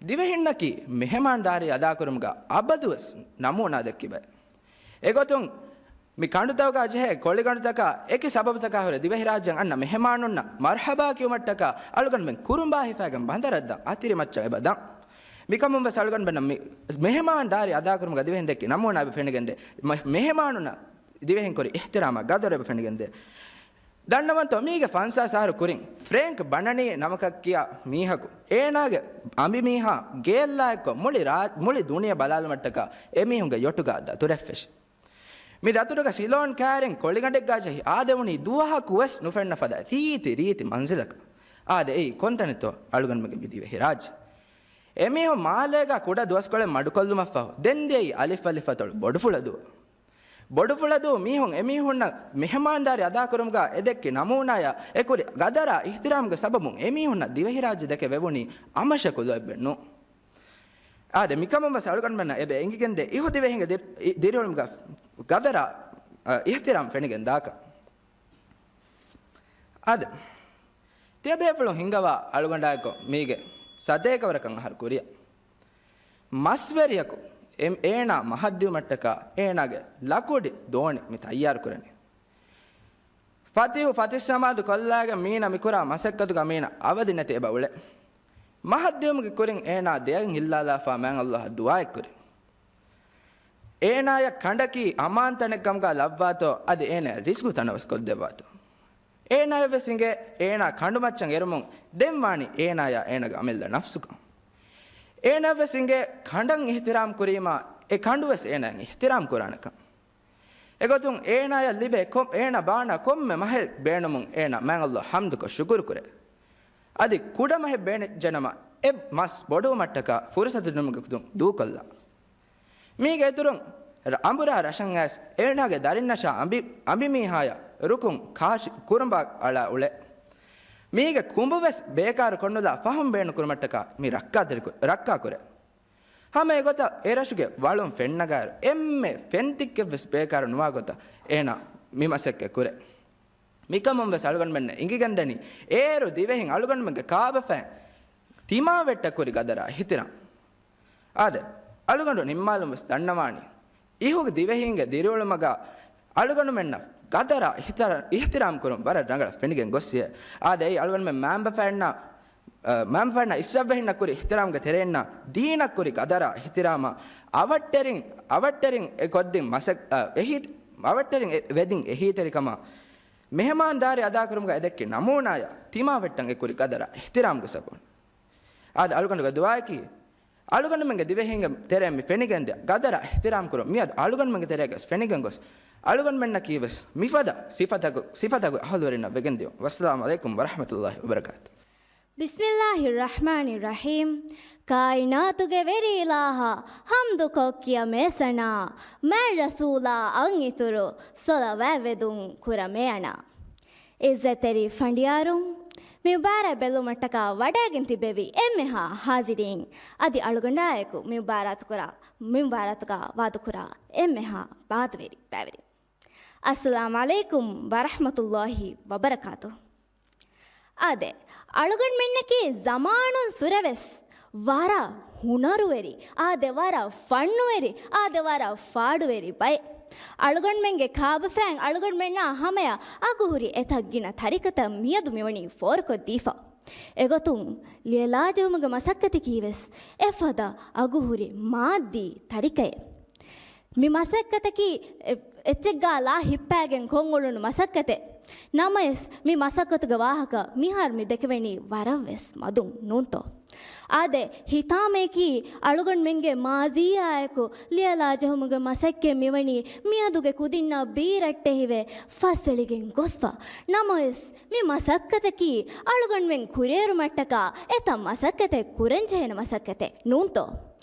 ދިވެހިންނަކީ މެހެމާންދާރީ އަދާކުރުމުގަ އަބަދުވެސް ނަމޫނާ ދެއްކި ބައެއް. އެގޮތުން މި ކަނޑުތަކުގަ ޖެހޭ ކޮޅިގަނޑުތަކާ އެކި ސަބަބުތަކާ ހުރެ ދިވެހިރާއްޖޭން އަންނަ މެހެމާނުންނަށް މަރްޙަބާ ކިޔުމަށްޓަކާ އަޅުގަނޑުމެން ކުރުނބާ ހިފައިގެން ބަނދަރަށް ދާ އަތިރިމައްޗަށް އެބަ ދާން. މިކަމުން ވެސް އަޅުގަނޑުމެންނަށް މި މެހެމާންދާރީ އަދާކުރުމުގަ ދިވެހިން ދެއްކި ނަމޫނާ އެބަ ފެނިގެންދޭ. މެ-، މެހެމާނުންނަށް ދިވެހިން ކުރި އިޙްތިރާމާ ގަދަރު އެބަ ފެނިގެންދޭ. ދަންނަވަންތޯ، މީގެ ފަންސާސް އަހަރު ކުރިން ފްރޭންކް ބަނަނީ ނަމަކަށް ކިޔާ މީހަކު އޭނާގެ އަނބިމީހާ ގެއެއްލާ އެއްކޮށް މުޅި ރާ-، މުޅި ދުނިޔެ ބަލާލުމަށްޓަކާ އެމީހުންގެ ޔޮޓުގަ ދަތުރެއް ފެށި. މި ދަތުރުގަ ސިލޯން ކާރިން ކޮޅިގަނޑެއްގަ ޖެހި އާދެވުނީ ދުވަހަކު ވެސް ނުފެންނަ ފަދަ ރީތި ރީތި މަންޒިލަކަށް. އާދެ، އެއީ ކޮންތަނެއްތޯ އަޅުގަނޑުމެންގެ މި ދިވެހިރާއްޖެ. އެމީހުން މާލޭގަ ކުޑަ ދުވަސްކޮޅެއް މަޑުކޮށްލުމަށްފަހު ދެން ދިޔައީ އަލިފް އަލިފަތޮޅު ބޮޑުފުޅަދޫ. ބޮޑުފުޅަދޫ މީހުން އެމީހުންނަށް މެހެމާންދާރީ އަދާކުރުމުގަ އެދެއްކި ނަމޫނާޔާ އެކުރި ގަދަރާ އިޙްތިރާމްގެ ސަބަބުން އެމީހުންނަށް ދިވެހިރާއްޖެ ދެކެ ވެވުނީ އަމަށެކު ލޯތްބެއް ނޫން. އާދެ، މިކަމުން ވެސް އަޅުގަނޑުމެންނަށް އެބަ އެނގިގެންދޭ އިހުދިވެހިންގެ ދިރި-، ދިރިއުޅުމުގަ ގަދަރާ، އަ، އިޙްތިރާމް ފެނިގެން ދާކަށް. އާދެ، ތިޔަބޭފުޅުން ހިންގަވާ އަޅުގަނޑާއެކު މީގެ ސަތޭކަވަރަކަށް އަހަރު ކުރިއަށް. މަސްވެރިޔަކު އެ-، އޭނާ މަހަށްދިއުމަށްޓަކާ އޭނާގެ ލަކުޑި ދޯނި މި ތައްޔާރު ކުރަނީ. ފަތިހު ފަތިސް ނަމާދު ކޮށްލާގެން މީނަ މިކުރާ މަސައްކަތުގަ މީނަ އަވަދި ނެތި އެބަ އުޅޭ. މަހަށްދިއުމުގެ ކުރިން އޭނާ ދެއަތް ހިއްލާލާފާ މާތް ﷲ އަށް ދުޢާއެއް ކުރި. އޭނާޔަށް ކަނޑަކީ އަމާންތަނެއް ކަމުގަ ލައްވާތޯ، އަދި އޭނަޔަށް ރިޒްގު ތަނަވަސްކޮށްދެއްވާތޯ. އޭނާޔަށްވެސް އިނގޭ އޭނާ ކަނޑުމައްޗަށް އެރުމުން ދެން ވާނީ އޭނާޔާ އޭނާގެ އަމިއްލަ ނަފްސުކަން. އޭނާޔަށްވެސް އިނގޭ ކަނޑަށް އިޙްތިރާމް ކުރީމާ އެ ކަނޑުވެސް އޭނާޔަށް އިޙްތިރާމް ކުރާނެކަން. އެގޮތުން އޭނާޔަށް ލިބޭ ކޮ-، އޭނާ ބާނާ ކޮންމެ މަހެއް ބޭނުމުން އޭނާ މާތް ﷲ އަށް ޙަމްދުކޮށް ޝުކުރު ކުރޭ. އަދި ކުޑަ މަހެއް ބޭނުންޖެނަމަ އެ މަސް ބޮޑުވުމަށްޓަކާ ފުރުޞަތު ދިނުމުގެ ގޮތުން ދޫކޮށްލާ. މީގެ އިތުރުން ރަ-، އަނބުރާ ރަށަށް އައިސް އޭނާގެ ދަރިންނަށާ އަނބި-، އަނބިމީހާޔަށް ރުކުން ކާށި ކުރުނބާ އަޅާ އުޅޭ. މީގެ ކުނބުވެސް ބޭކާރު ކޮށްނުލާ ފަހުން ބޭނުން ކުރުމަށްޓަކާ މި ރައްކާތެރި ކު-، ރައްކާ ކުރޭ. ހަމަ އެގޮތަށް އެރަށުގެ ވަޅުން ފެންނަގާއިރު އެންމެ ފެންތިއްކެއްވެސް ބޭކާރު ނުވާ ގޮތަށް އޭނާ މި މަސައްކަތް ކުރޭ. މިކަމުން ވެސް އަޅުގަނޑުމެންނަށް އެނގިގެންދަނީ އޭރު ދިވެހިން އަޅުގަނޑުމެންގެ ކާބަފައިން ތިމާވެއްޓަ ކުރި ގަދަރާ އިޙްތިރާމް. އާދެ، އަޅުގަނޑު ނިންމާލުން ވެސް ދަންނަވާނީ އިހު ދިވެހިންގެ ދިރިއުޅުމަގަ އަޅުގަނޑުމެންނަށް ޤަދަރާ އިޙްތިރާ-، އިޙްތިރާމް ކުރުން ވަރަށް ރަނގަޅަށް ފެނިގެން ގޮއްސިއޭ. އާދެ، އެއީ އަޅުގަނޑުމެން މައިންބަފައިންނާ، އަ، މައިންބަފައިންނާ އިސްރަށްވެހިންނަށް ކުރި އިޙްތިރާމްގެ ތެރެއިންނާ ދީނަށް ކުރި ޤަދަރާ އިޙްތިރާމާ އަވަށްޓެރިން، އަވަށްޓެރިން އެ ކޮށްދިން މަސައް-، އަ، އެހީ-، އަވަށްޓެރިން އެ ވެދިން އެހީތެރިކަމާ މެހެމާންދާރީ އަދާކުރުމުގަ އެދެއްކި ނަމޫނާޔާ ތިމާވެއްޓަން އެ ކުރި ޤަދަރާ އިޙްތިރާމްގެ ސަބަބުން. އާދެ، އަޅުގަނޑުގެ ދުޢާއަކީ، އަޅުގަނޑުމެންގެ ދިވެހީންގެ ތެރެއިން މި ފެނިގެންދިޔަ ޤަދަރާ އިޙްތިރާމް ކުރުން މިއަދު އަޅުގަނޑުމެންގެ ތެރޭގަވެސް ފެނިގެން ގޮސް، އަޅުގަނޑުމެންނަކީ ވެސް މިފަދަ ސިފަތަކު، ސިފަތަކު އަހުލުވެރިންނަށް ވެގެންދިޔުން. ވައްސަލާމު ޢަލައިކުމް ވަރަޙްމަތުﷲި ވަބަރަކާތު. بسم الله الرحمن الرحيم. ކާއިނާތުގެ ވެރި އިލާހާ ޙަމްދުކޮށް ކިޔަމޭ ސަނާ، މާތް ރަސޫލާ އަށް އިތުރު ޞަލަވާތް ވެދުން ކުރަމޭ އަނާ. ޢިއްޒަތްތެރި ފަނޑިޔާރުން، މި މުބާރާތް ބެލުމަށްޓަކާ ވަޑައިގެން ތިބެވި އެންމެހާ ޙާޟިރީން، އަދި އަޅުގަނޑާއެކު މި މުބާރާތު ކުރާ، މި މުބާރާތުގަ ވާދަކުރާ އެންމެހާ ބާދަވެރި ބައިވެރިން. އައްސަލާމު ޢަލައިކުމް ވަރަޙްމަތުﷲި ވަބަރަކާތުހު. އާދެ، އަޅުގަނޑުމެންނަކީ ޒަމާނުން ސުރެވެސް ވަރަށް ހުނަރުވެރި، އާދެ، ވަރަށް ފަންނުވެރި، އާދެ، ވަރަށް ފާޑުވެރި ބައެއް. އަޅުގަނޑުމެންގެ ކާބަފައިން އަޅުގަނޑުމެންނާ ހަމަޔަށް އަގުހުރި އެތައް ގިނަ ތަރިކަތައް މިއަދު މިވަނީ ފޯރުކޮށްދީފަ. އެގޮތުން ލިޔެލާޖެހުމުގެ މަސައްކަތަކީ ވެސް އެފަދަ އަގުހުރި މާއްދީ ތަރިކައެއް. މި މަސައްކަތަކީ އެ-، އެއްޗެއްގާ ލާ ހިއްޕާގެން ކޮށްއުޅުނު މަސައްކަތެއް. ނަމަވެސް، މި މަސައްކަތުގެ ވާހަކަ މިހާރު މި ދެކެވެނީ ވަރަށްވެސް މަދުން ނޫންތޯ؟ އާދެ، ހިތާމަޔަކީ އަޅުގަނޑުމެންގެ މާޒީއާއެކު ލިޔެލާޖެހުމުގެ މަސައްކަތް މިވަނީ މިއަދުގެ ކުދިންނާ ބީރައްޓެހިވެ ފަސްއެޅިގެން ގޮސްފަ. ނަމަވެސް، މި މަސައްކަތަކީ އަޅުގަނޑުމެން ކުރިއެރުމަށްޓަކާ އެތައް މަސައްކަތެއް ކުރަންޖެހޭނެ މަސައްކަތެއް ނޫންތޯ؟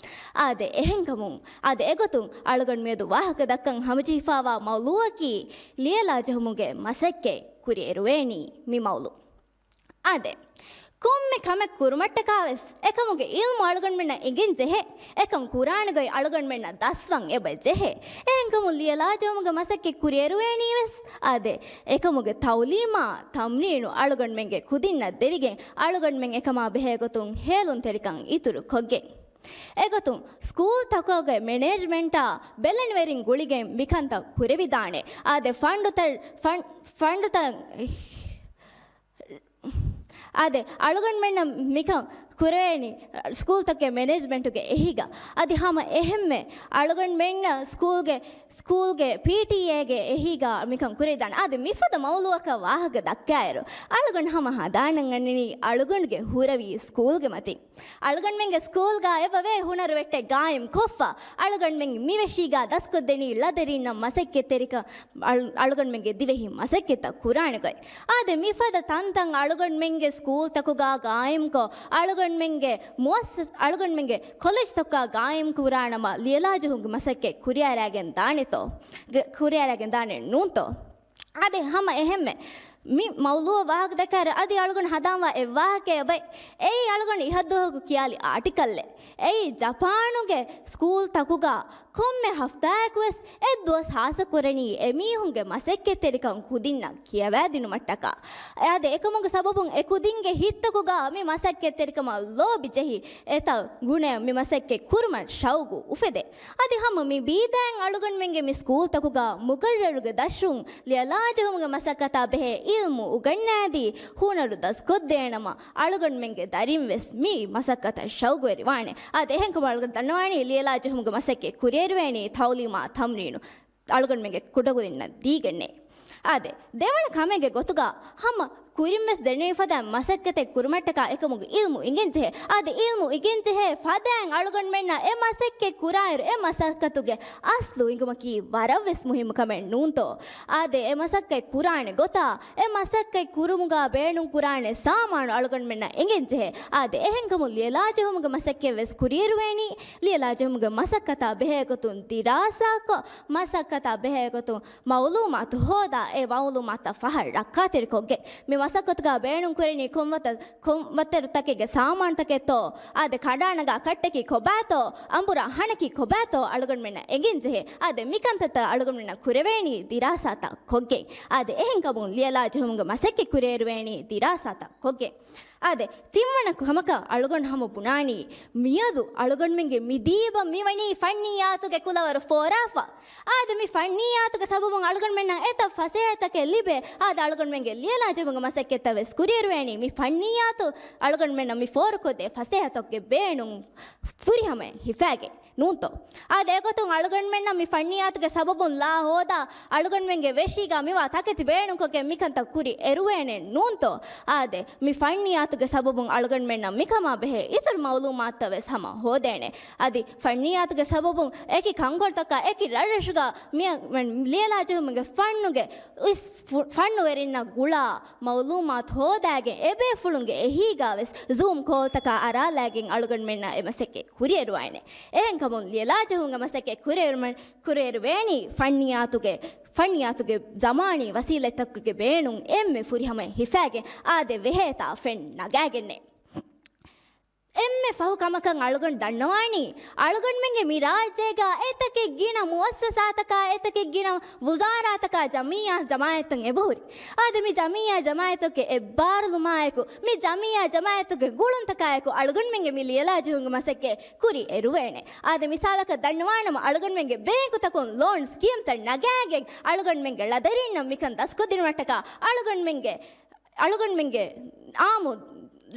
އާދެ، އެހެންކަމުން، އާދެ، އެގޮތުން އަޅުގަނޑު މިއަދު ވާހަކަ ދައްކަން ހަމަޖެހިފާވާ މައުޟޫއަކީ ލިޔެލާ ޖެހުމުގެ މަސައްކަތް ކުރިއެރުވޭނީ މި މައުޟޫ. އާދެ، ކޮންމެ ކަމެއް ކުރުމަށްޓަކާވެސް އެކަމުގެ އިލްމު އަޅުގަނޑުމެންނަށް އެނގެން ޖެހޭ. އެކަން ކުރާނެ ގޮތް އަޅުގަނޑުމެންނަށް ދަސްވަން އެބަ ޖެހޭ. އެހެންކަމުން ލިޔެލާ ޖެހުމުގެ މަސައްކަތް ކުރިއެރުވޭނީ ވެސް، އާދެ، އެކަމުގެ ތައުލީމާ ތަމްރީނު އަޅުގަނޑުމެންގެ ކުދިންނަށް ދެވިގެން އަޅުގަނޑުމެން އެކަމާ ބެހޭގޮތުން ހޭލުންތެރިކަން އިތުރު ކޮށްގެން. އެގޮތުން ސްކޫލް ތަކުގެ މެނޭޖްމަންޓާ ބެލެނިވެރިން ގުޅިގެން މިކަންތައް ކުރެވިދާނެ. އާދެ، ފަންޑުތައް، ފަން-، ފަންޑުތައް، އާދެ، އަޅުގަނޑުމެންނަށް މިކަން ކުރެވޭނީ ސްކޫލްތަކުގެ މެނޭޖްމަންޓުގެ އެހީގަ. އަދި ހަމަ އެހެންމެ އަޅުގަނޑުމެންނަށް ސްކޫލްގެ، ސްކޫލްގެ ޕީޓީއޭގެ އެހީގަ މިކަން ކުރެވިދާނެ. އާދެ، މިފަދަ މައުޟޫއަކަށް ވާހަކަ ދައްކާއިރު، އަޅުގަނޑު ހަމަ ހަނދާނަށް އަންނަނީ އަޅުގަނޑުގެ ހުރެވި ސްކޫލްގެ މަތިން. އަޅުގަނޑުމެންގެ ސްކޫލްގަ އެބަވޭ ހުނަރު ވެއްޓެއް ގާއިމް ކޮށްފަ، އަޅުގަނޑުމެން މި ވެށީގަ ދަސްކޮށްދެނީ ޅަދެރިންނަށް މަސައްކަތްތެރިކަން އަޅު-، އަޅުގަނޑުމެންގެ ދިވެހި މަސައްކަތްތައް ކުރާނެ ގޮތް. އާދެ، މިފަދަ ތަންތަން އަޅުގަނޑުމެންގެ ސްކޫލްތަކުގަ ގާއިމްކޮށް، އަޅުގަނޑުމެންގެ މުއައްސަސް-، އަޅުގަނޑުމެންގެ ކޮލެޖްތަކުގަ ގާއިމް ކުރާނަމަ، ލިޔެލާޖެހުމުގެ މަސައްކަތް ކުރިއަރާގެން ދާނެތޯ؟ ގެ-، ކުރިއަރާގެން ދާނެ ނޫންތޯ؟ އާދެ، ހަމަ އެހެންމެ މި މައުޟޫއަށް ވާހަކަ ދައްކާއިރު އަދި އަޅުގަނޑު ހަނދާންވާ އެއް ވާހަކައެއް އޮތް. އެއީ އަޅުގަނޑު އިހަށްދުވަހަކު ކިޔާލި އާޓިކަލްއެއް. އެއީ ޖަޕާނުގެ ސްކޫލް ތަކުގަ ކޮންމެ ހަފްތާއަކުވެސް އެއްދުވަސް ހާއްސަކުރަނީ އެމީހުންގެ މަސައްކަތްތެރިކަން ކުދިންނަށް ކިޔަވާދިނުމަށްޓަކާ. އާދެ، އެކަމުގެ ސަބަބުން އެ ކުދިންގެ ހިތްތަކުގަ މި މަސައްކަތްތެރިކަމަށް ލޯބި ޖެހި، އެތައް ގުނައެއް މި މަސައްކަތް ކުރުމަށް ޝައުގު އުފެދޭ. އަދި ހަމަ މި ބީދައިން އަޅުގަނޑުމެންގެ މި ސްކޫލްތަކުގަ މުގައްރަރުގެ ދަށުން ލިޔަލާޖެހުމުގެ މަސައްކަތާ ބެހޭ އިލްމު އުގަންނާދީ، ހުނަރު ދަސްކޮށްދޭނަމަ، އަޅުގަނޑުމެންގެ ދަރިން ވެސް މި މަސައްކަތަށް ޝައުގުވެރިވާނެ. އާދެ، އެހެންކަމުން އަޅުގަނޑު ދަންނަވާނީ ލިޔަލާޖެހުމުގެ މަސައްކަތް ކުރިއެރުވޭނީ ތައުލީމާ ތަމްރީނު އަޅުގަނޑުމެންގެ ކުޑަކުދިންނަށް ދީގެންނޭ. އާދެ، ދެވަނަ ކަމެއްގެ ގޮތުގަ ހަމަ ކުރިންވެސް ދެންނެވި ފަދައިން މަސައްކަތެއް ކުރުމަށްޓަކާ އެކަމުގެ އިލްމު އިނގެންޖެހޭ. އާދެ، އިލްމު އިނގެންޖެހޭ ފަދައިން އަޅުގަނޑުމެންނަށް އެ މަސައްކަތް ކުރާއިރު އެ މަސައްކަތުގެ އަސްލު އިނގުމަކީ ވަރަށްވެސް މުހިއްމު ކަމެއް ނޫންތޯ؟ އާދެ، އެ މަސައްކަތް ކުރާނެ ގޮތާ، އެ މަސައްކަތް ކުރުމުގަ ބޭނުން ކުރާނެ ސާމާނު އަޅުގަނޑުމެންނަށް އިނގެންޖެހޭ. އާދެ، އެހެންކަމުން ލިޔަލާޖެހުމުގެ މަސައްކަތްވެސް ކުރިއެރުވޭނީ، ލިޔަލާޖެހުމުގެ މަސައްކަތާ ބެހޭގޮތުން ދިރާސާކޮށް، މަސައްކަތާ ބެހޭގޮތުން މައުލޫމާތު ހޯދާ، އެ މައުލޫމާތުތައް ފަހަށް ރައްކާތެރިކޮށްގެން، މި މަސައްކަތުގަ ބޭނުންކުރެނީ ކޮންވަތަ-، ކޮންވަތަރުތަކެއްގެ ސާމާނުތަކެއްތޯ؟ އާދެ، ކަނޑާނަގާ ކައްޓަކީ ކޮބާތޯ؟ އަނބުރާ ހަނަކީ ކޮބާތޯ؟ އަޅުގަނޑުމެންނަށް އެނގެންޖެހޭ. އާދެ، މިކަންތައްތައް އަޅުގަނޑުމެންނަށް ކުރެވޭނީ ދިރާސާތައް ކޮށްގެން. އާދެ، އެހެންކަމުން ލިޔަލާ ޖެހުމުގެ މަސައްކަތް ކުރިއެރުވޭނީ ދިރާސާތައް ކޮށްގެން. އާދެ، ތިންވަނަ ކަމަކަށް އަޅުގަނޑު ހަމަ ބުނާނީ، މިއަދު އަޅުގަނޑުމެންގެ މި ދީބަ މިވަނީ ފަންނިއްޔާތުގެ ކުލަވަރު ފޯރާފަ. އާދެ، މި ފަންނިއްޔާތުގެ ސަބަބުން އަޅުގަނޑުމެންނަށް އެތައް ފަސޭހަތަކެއް ލިބޭ. އާދެ، އަޅުގަނޑުމެންގެ ލިޔެލާ ޖެހުމުގެ މަސައްކަތްތައް ވެސް ކުރިއެރުވޭނީ މި ފަންނިއްޔާތު އަޅުގަނޑުމެންނަށް މި ފޯރުކޮށްދޭ ފަސޭހަތަކުގެ ބޭނުން ފުރިހަމައިން ހިފާގެން ނޫންތޯ؟ އާދެ، އެގޮތުން އަޅުގަނޑުމެންނަށް މި ފަންނިއްޔާތުގެ ސަބަބުން ލާ ހޯދާ އަޅުގަނޑުމެންގެ ވެށީގަ މިވާ ތަކެތި ބޭނުންކޮށްގެން މިކަންތައް ކުރި އެރުވޭނެ ނޫންތޯ؟ އާދެ، މި ފަންނިއްޔާތުގެ ސަބަބުން އަޅުގަނޑުމެންނަށް މިކަމާ ބެހޭ އިތުރު މައުލޫމާތުތައް ވެސް ހަމަ ހޯދޭނެ. އަދި ފަންނިއްޔާތުގެ ސަބަބުން އެކި ކަންކޮޅުތަކާ އެކި ރަށްރަށުގަ މި، މި ލިޔެލާ ޖެހުމުގެ ފަންނުގެ އިސް ފު-، ފަންނުވެރިންނަށް ގުޅާ މައުލޫމާތު ހޯދާގެން އެބޭފުޅުންގެ އެހީގަ ވެސް ޒޫމް ކޯލްތަކާ އަރާލާގެން އަޅުގަނޑުމެންނަށް އެ މަސައްކަތް ކުރިއެރުވާނެ. އެހެންކަމުން ލިޔެލާ ޖެހުމުގެ މަސައްކަތް ކުރިއެރުމަ-، ކުރިއެރުވޭނީ ފަންނިއްޔާތުގެ، ފަންނިއްޔާތުގެ ޒަމާނީ ވަސީލަތްތަކުގެ ބޭނުން އެންމެ ފުރިހަމައިން ހިފާގެން އާދެ ވެހޭތާ ފެން ނަގާގެންނޭ. އެންމެ ފަހު ކަމަކަށް އަޅުގަނޑު ދަންނަވާނީ، އަޅުގަނޑުމެންގެ މި ރާއްޖޭގަ އެތަކެއް ގިނަ މުއައްސަސާތަކާ، އެތަކެއް ގިނަ ވުޒާރާތަކާ ޖަމިއްޔާ ޖަމާއަތްތައް އެބަހުރި. އާދެ، މި ޖަމިއްޔާ ޖަމާއަތްތަކުގެ އެއްބާރުލުމާއެކު، މި ޖަމިއްޔާ ޖަމާއަތްތަކުގެ ގުޅުންތަކާއެކު އަޅުގަނޑުމެންގެ މި ލިޔެލާ ޖެހުމުގެ މަސައްކަތް ކުރި އެރުވޭނެ. އާދެ، މިސާލަކަށް ދަންނަވާނަމަ، އަޅުގަނޑުމެންގެ ބޭންކުތަކުން ލޯން ސްކީމްތައް ނަގާގެން އަޅުގަނޑުމެންގެ ޅަދަރީންނަށް މިކަން ދަސްކޮށްދިނުމަށްޓަކާ އަޅުގަނޑުމެންގެ އަޅުގަނޑުމެންގެ އާއްމު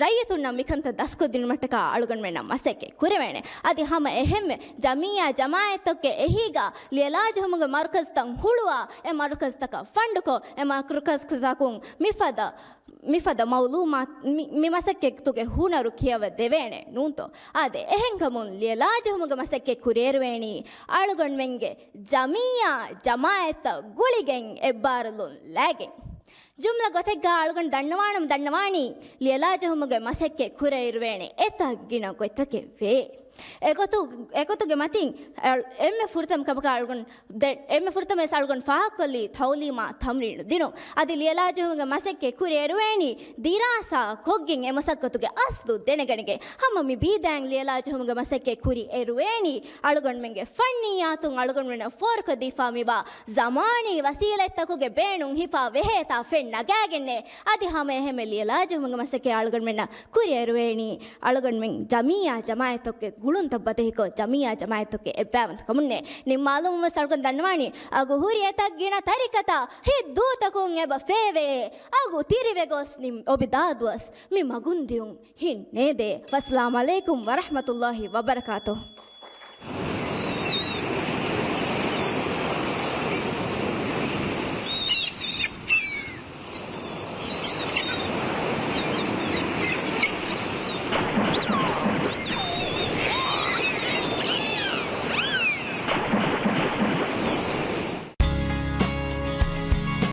ރައްޔިތުންނަށް މިކަންތައް ދަސްކޮށްދިނުމަށްޓަކާ އަޅުގަނޑުމެންނަށް މަސައްކަތް ކުރެވޭނެ. އަދި ހަމަ އެހެންމެ ޖަމިއްޔާ ޖަމާއަތްތަކުގެ އެހީގަ ލިޔެލާޖެހުމުގެ މަރުކަޒުތައް ހުޅުވާ، އެ މަރުކަޒުތަކަށް ފަންޑުކޮށް، އެ މަރުކަޒުތަކުން މިފަދަ، މިފަދަ މައުލޫމާތު، މި، މި މަސައްކަތުގެ ހުނަރު ކިޔަވަ ދެވޭނެ ނޫންތޯ؟ އާދެ، އެހެންކަމުން ލިޔެލާޖެހުމުގެ މަސައްކަތް ކުރިއެރުވޭނީ އަޅުގަނޑުމެންގެ ޖަމިއްޔާ ޖަމާއަތްތައް ގުޅިގެން އެއްބާރުލުން ލައިގެން. ޖުމްލަ ގޮތެއްގަ އަޅުގަނޑު ދަންނަވާނަމަ ދަންނަވާނީ، ލިޔެލާޖެހުމުގެ މަސައްކަތް ކުރެއިރުވޭނެ އެތައް ގިނަ ގޮތްތަކެއް ވޭ. އެގޮތު، އެގޮތުގެ މަތިން އަޅު-، އެންމެ ފުރަތަމަ ކަމަކަށް އަޅުގަނޑު ދެ-، އެންމެ ފުރަތަމަ ވެސް އަޅުގަނޑު ފާހަގަކޮށްލީ ތައުލީމާ ތަމްރީނު ދިނުން. އަދި ލިޔެލާޖެހުމުގެ މަސައްކަތް ކުރި އެރުވޭނީ ދިރާސާ ކޮށްގެން އެ މަސައްކަތުގެ އަސްލު ދެނެގަނެގެން. ހަމަ މި ބީދައިން ލިޔެލާޖެހުމުގެ މަސައްކަތް ކުރި އެރުވޭނީ އަޅުގަނޑުމެންގެ ފަންނިއްޔާތުން އަޅުގަނޑުމެންނަށް ފޯރުކޮށްދީފާ މިވާ ޒަމާނީ ވަސީލަތްތަކުގެ ބޭނުން ހިފާ ވެހޭތާ ފެން ނަގާގެންނޭ. އަދި ހަމަ އެހެންމެ ލިޔެލާޖެހުމުގެ މަސައްކަތް އަޅުގަނޑުމެންނަށް ކުރިއެރުވޭނީ އަޅުގަނޑުމެން ޖަމިއްޔާ ޖަމާއަތްތަކުގެ ގުޅުންތައް ބަދަހިކޮށް، ޖަމިއްޔާ ޖަމާއަތްތަކުގެ އެއްބައިވަންތަކަމުންނޭ. ނިންމާލުމުން ވެސް އަޅުގަނޑު ދަންނަވާނީ، އަގުހުރި އެތައް ގިނަ ތަރިކަތައް ހިތްދޫތަކުން އެބަ ފޭވޭ. އަގު ތިރިވެގޮސް ނިން އޮބިދާ ދުވަސް މި މަގުން ދިޔުން ހިން ނޭދޭ. ވައްސަލާމް ޢަލައިކުމް ވަރަޙްމަތުﷲި ވަބަރަކާތުހު.